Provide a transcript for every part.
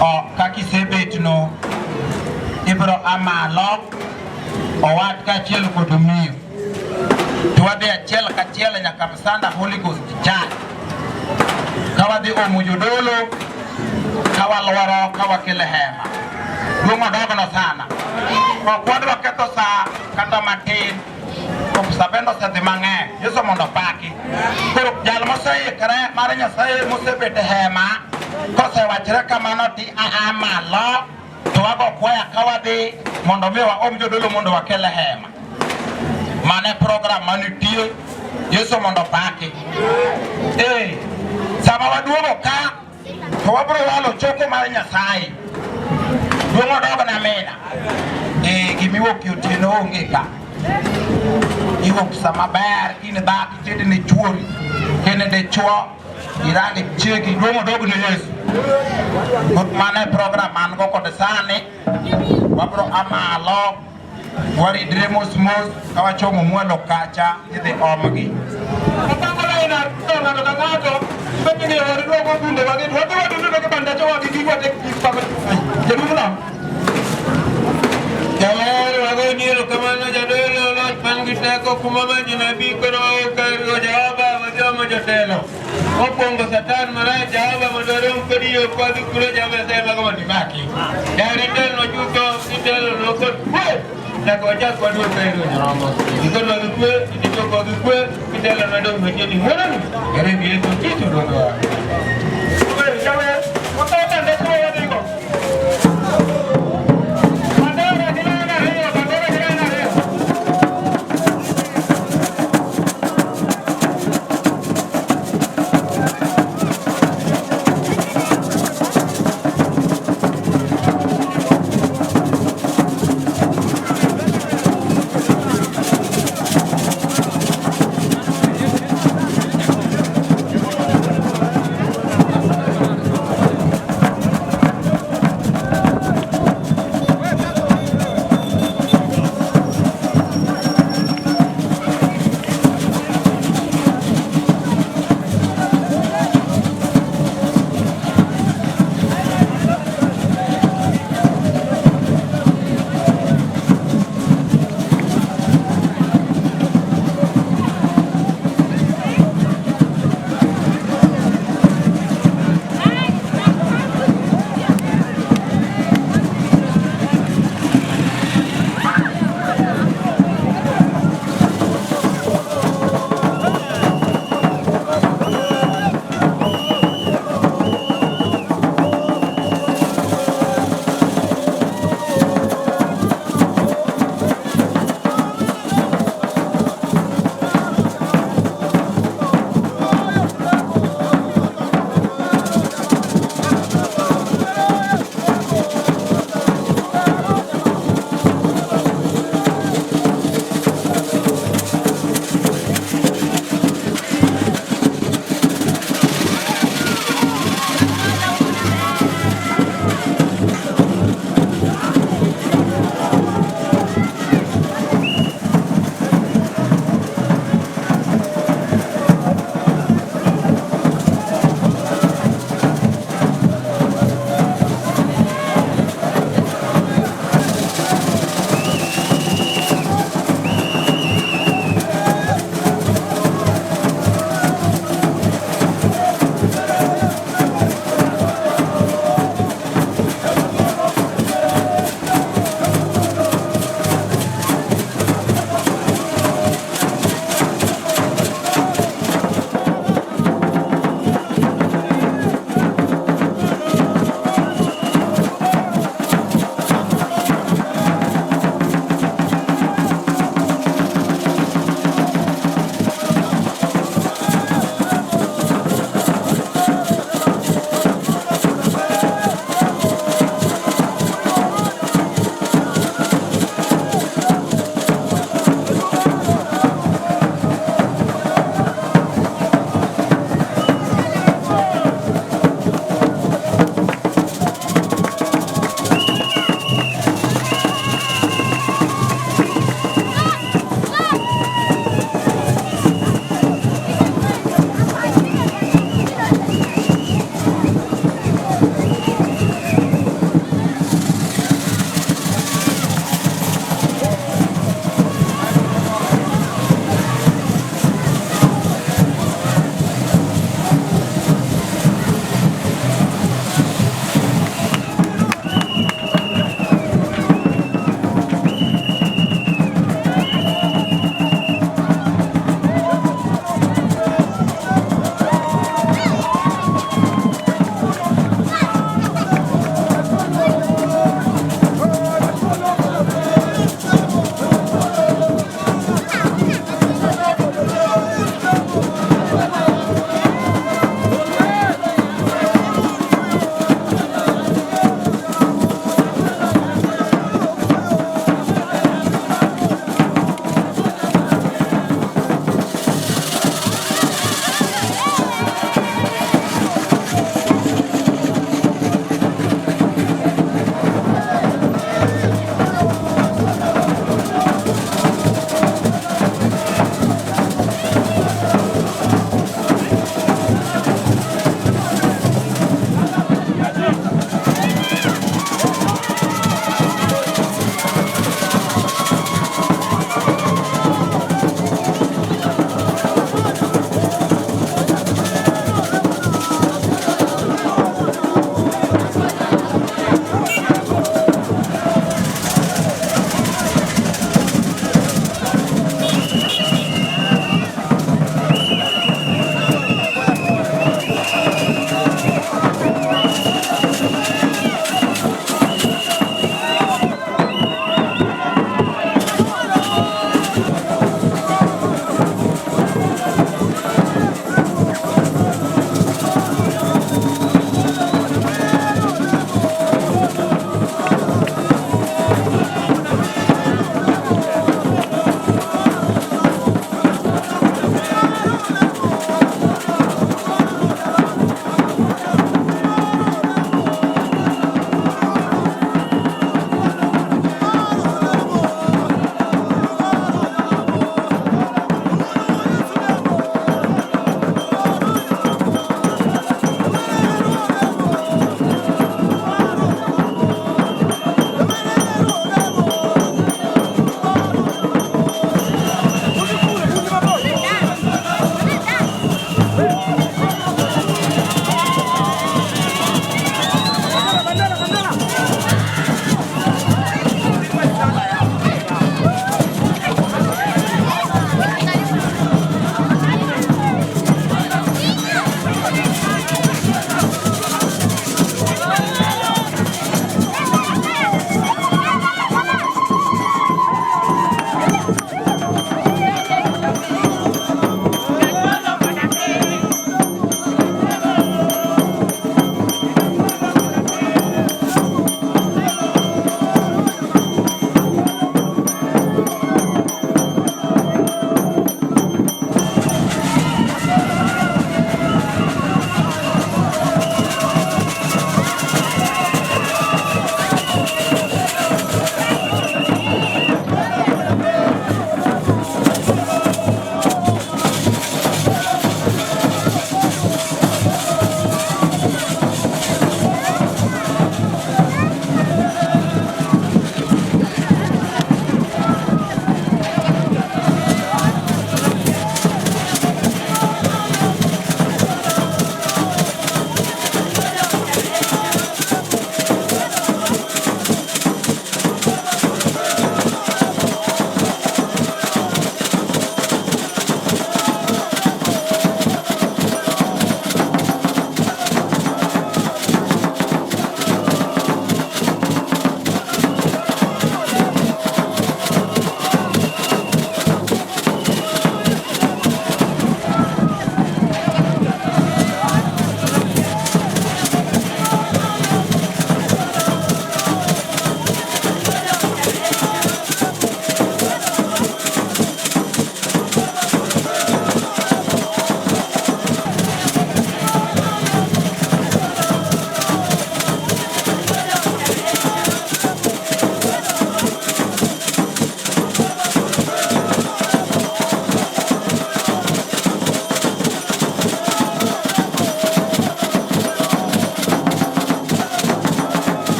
O kaka isebetno, ibiro a malo owat kaachiel kod miyo. To wadhi achiel kachiel nyaka Msanda Holy Ghost Church. Ka wadhi omo jodolo, ka walworo, ka wakelo hema. Duong' odogno sana. Ok wadwa ketho sa kata matin. Sa bende osedhi mang'eny. Yesu mondo opaki. Koro jal moseikre mar Nyasaye mosebet e hema kosewachre kamano ti aa malo to wago kwaya ka wadhi mondo mi waom jodolo mondo wakel e hema. Mano e program manitie. Yesu mondo opaki. Eh, sama waduogo ka to wabro walo choko mar Nyasaye. Duong' odog na mina. Eh, gimiwuok e otieno onge ka. Iwuok sama ber, in dhako ited ne chuori, kene dichuo, irang chiegi, duong' odog ne Yesu. Mano e program man go kod sani. Wabro a malo waridre mos mos ka wachomo mwalo kacha idhi omgi. Wapango lain ariyo ng'ato ka ng'ato bedo ni waridwa bunde wagi to wadhi wadundo gi bandache wagi gigwa te jaduong'no. Jawer wagoni erokamano jadolo loch man gi teko kuma ma jonabi koro waokago Jehova wadhi jotelo. Mokwongo Satan marach Jehova mondo warom kodi yo kwadhi kuro Jehova Nyasaye mago mondo imaki. Yaw itelno chutho itelonwa kod kwe nyaka wachak waduog ka ero nyarombo. Ikodwa gi kwe, itichokwa gi kwe, itelonwa dong' machiegni ng'wononi. Ere Yesu Kristo Ruodhwa. Jawer, wakawo bandache wa wadhigo. Bandera gi lain ariyo, bandera gi lain ariyo.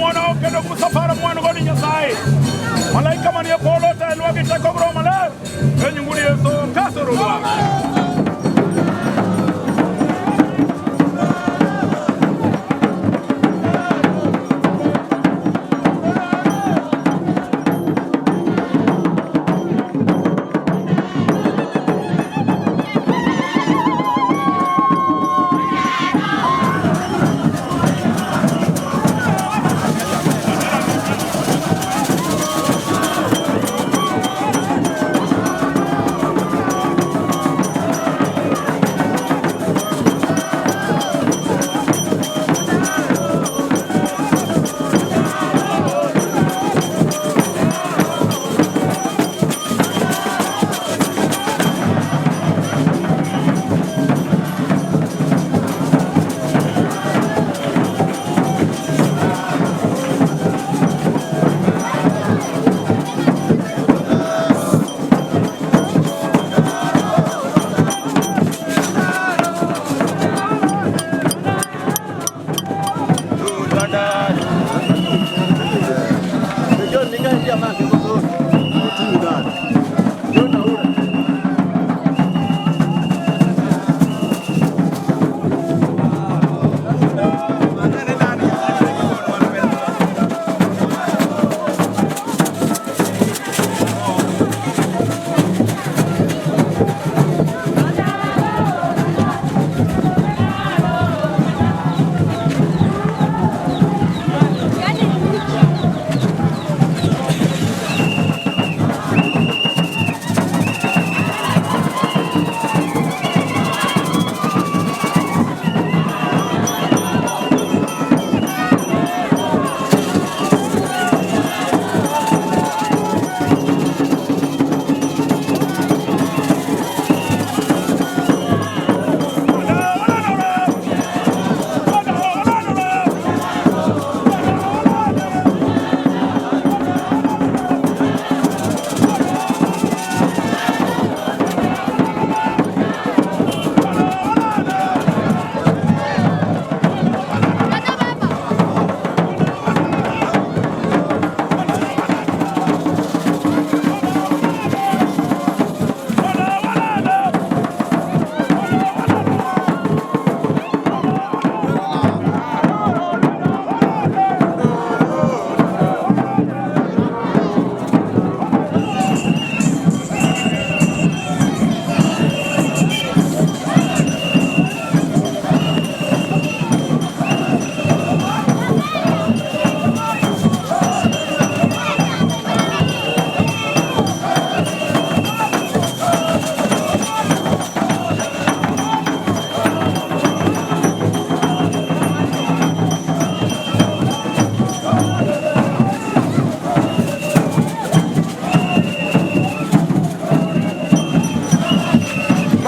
ng'wono kendo musafara mwan godo Nyasaye. Malaika manie polo telnwa gi teko gi Roho Maler. E nying Wuod Yesu kaso Ruodhwa.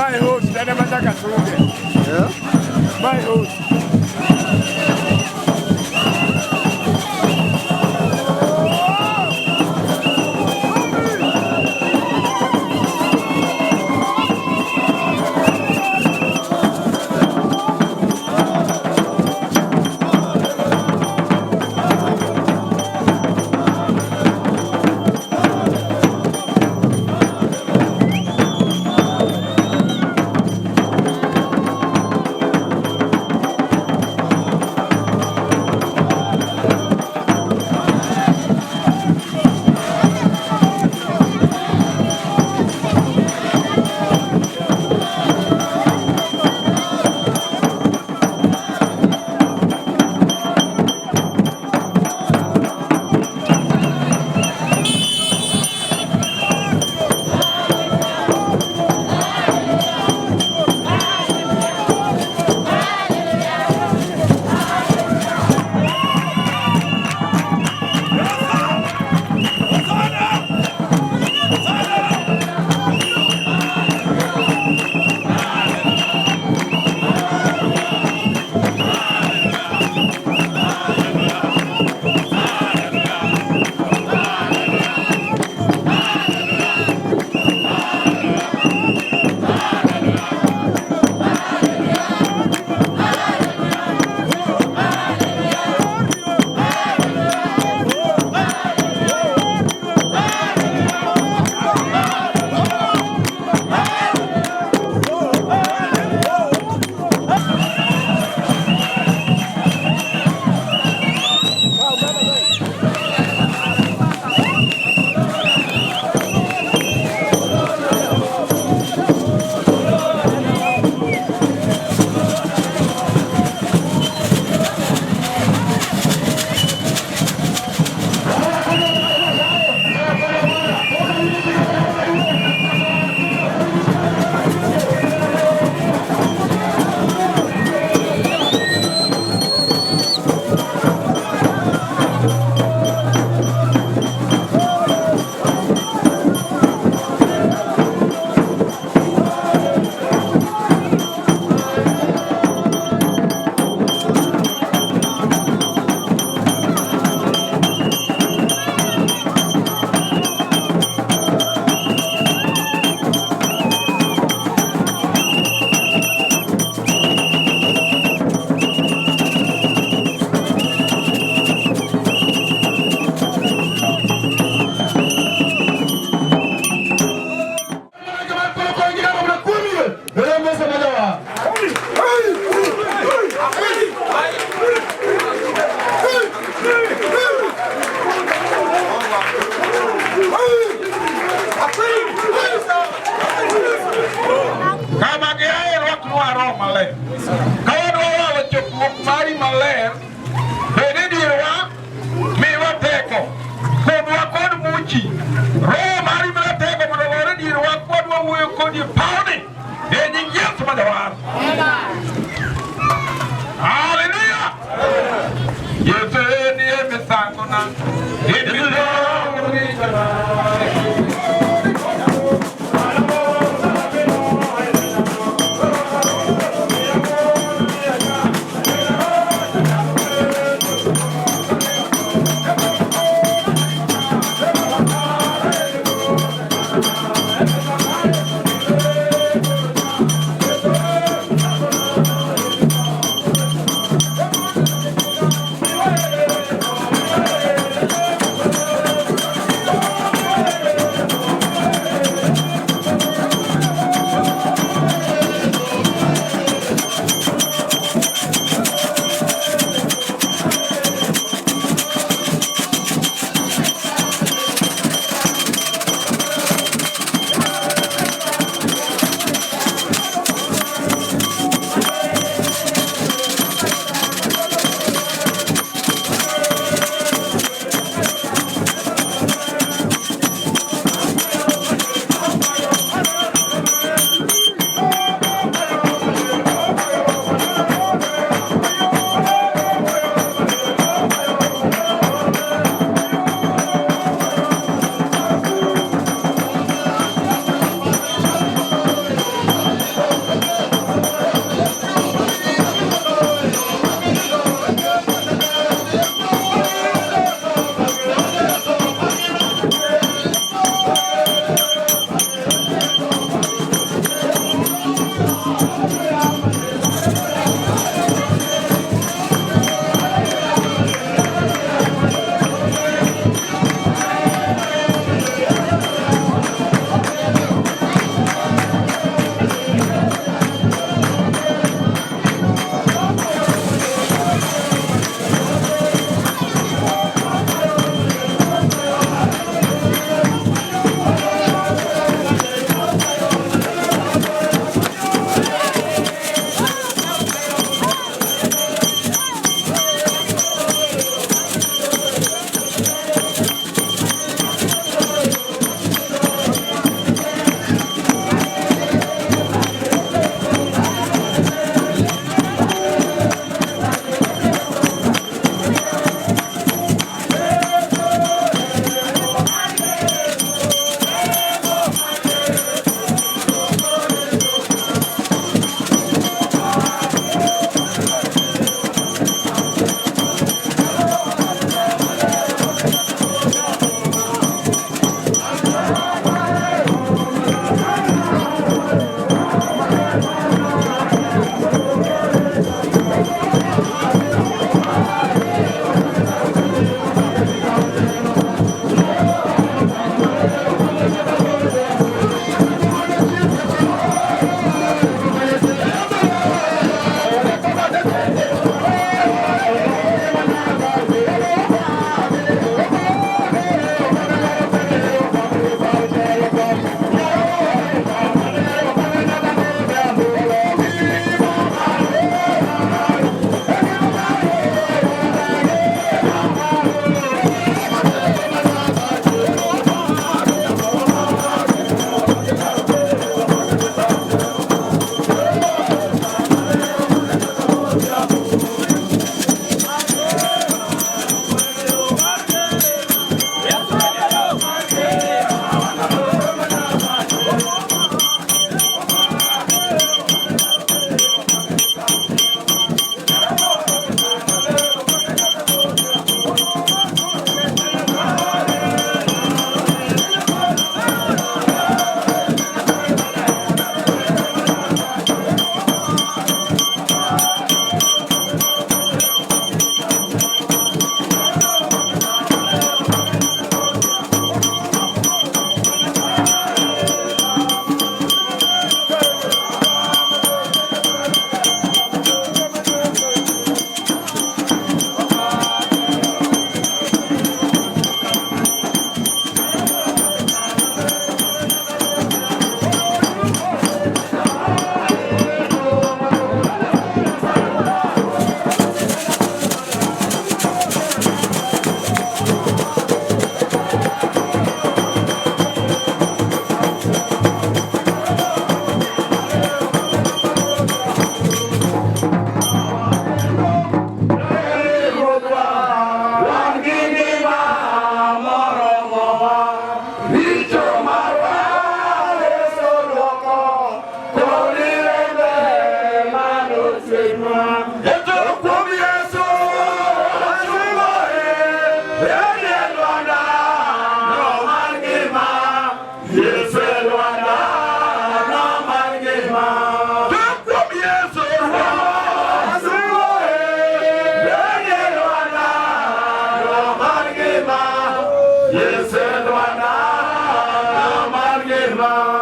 My host, ene manyaka sunge. My host. kodi e pawni e nying Yesu ma jawar. Haleluya! Yesu en e misangona.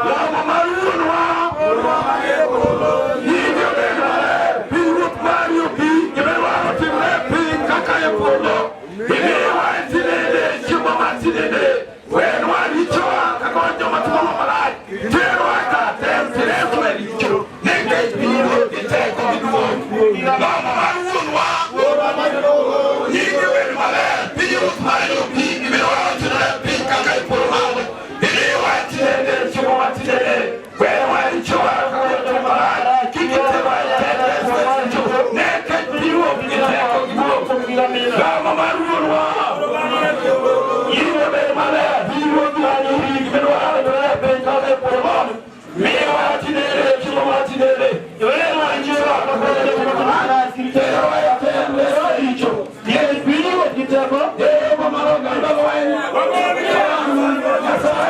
Lamo mar wuonwa, nyingi obed maler, pinyruoth mari obi, gima idwaro otimre e piny kaka e polo. Imiwa tinende chiemo mar tinende, wenwa richowa kaka wan joma timowa marach. Terwa ka tem tireswa e richo, nikech pinyruoth gi teko gi duong'. Lamo mar wuonwa, nyingi obed maler, pinyruoth mari obi, gima idwaro otimre e piny kaka e polo. Imiwa tinende chiemo mar tinende, wenwa richowa kaka wan joma marach. Kik iterwa e tem, tireswa e richo, nikech pinyruoth gi teko gi duong'. Lamo mar wuonwa, nyingi obed maler, pinyruoth mari obi, gima idwaro otimre e piny kaka e polo. Miwa tinende chiemo mar tinende, wenwa richowa kaka wan joma marach. Terwa e tem, tireswa e richo, nikech pinyruoth gi teko, ema mar oganda lweny. Nyasaye.